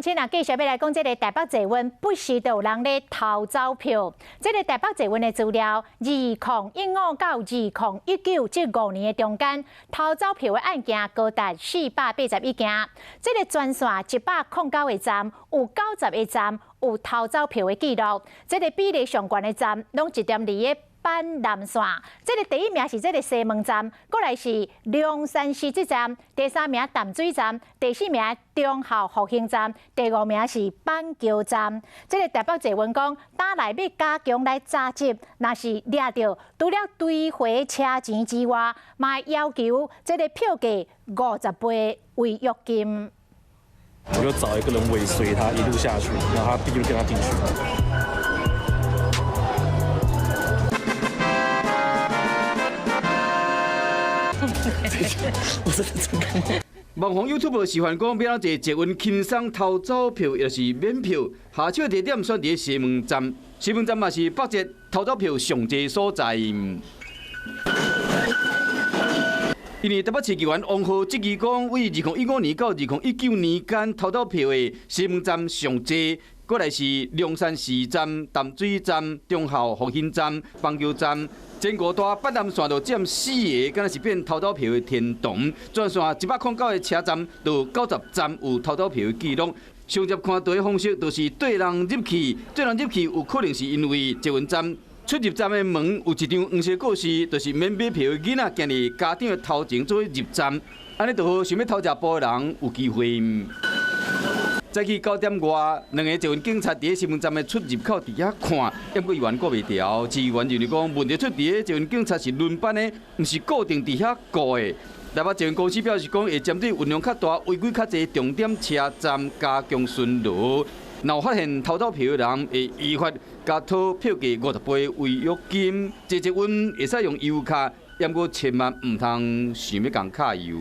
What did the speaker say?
今仔繼續欲來講，這个台北捷運不時都有人咧偷走票。這个台北捷運的資料，2015到2019這5年的中間，偷走票的案件高達481件。這个全線109個站，有90個站有偷走票的記錄。這个比例上懸的站，攏集中佇个板南線。這个第一名是這个西門站，過來是龍山獅子站，第三名淡水站，第四名忠孝復興站，第五名是板橋站。這个台北捷運講，打來欲加強來查緝，若是掠著，除了追回車錢之外，嘛會要求這个票價50倍違約金。我就找一個人尾隨他一路下去，然後他必須跟他進去。我真的真感。網紅 YouTuber 示範講，欲按怎坐捷運輕鬆偷走票，抑是免票。下手地點選佇西門站，西門站嘛是北捷偷走票上濟所在。因為台北市議員王浩質疑講，為2015年到2019年間偷走票的西門站上濟，過來是龍山寺站、淡水站、忠孝復興站、板橋站。前五大板南線就佔四个，敢若是變偷走票的天堂。全線109個車站，就有90站有偷走票的記錄。上捷看到的方式，就是綴人入去，綴人入去有可能是因為捷運站出入站的門有一張黃色告示，就是免買票的囡仔行佇家長的頭前做伙入站，按呢就予想欲偷食步的人有機會。早起9點外，兩个捷運警察佇西門站的出入口佇遐看，毋過議員顧袂牢，議員認為講問題出佇咧捷運警察是輪班的，毋是固定佇遐顧的。台北捷運公司表示講，會針對運量較大、違規較濟重點車站加強巡邏，若有發現偷走票的人，會依法共討票價50倍違約金。坐捷運會使用悠遊卡，毋過千萬毋通想欲共卡油。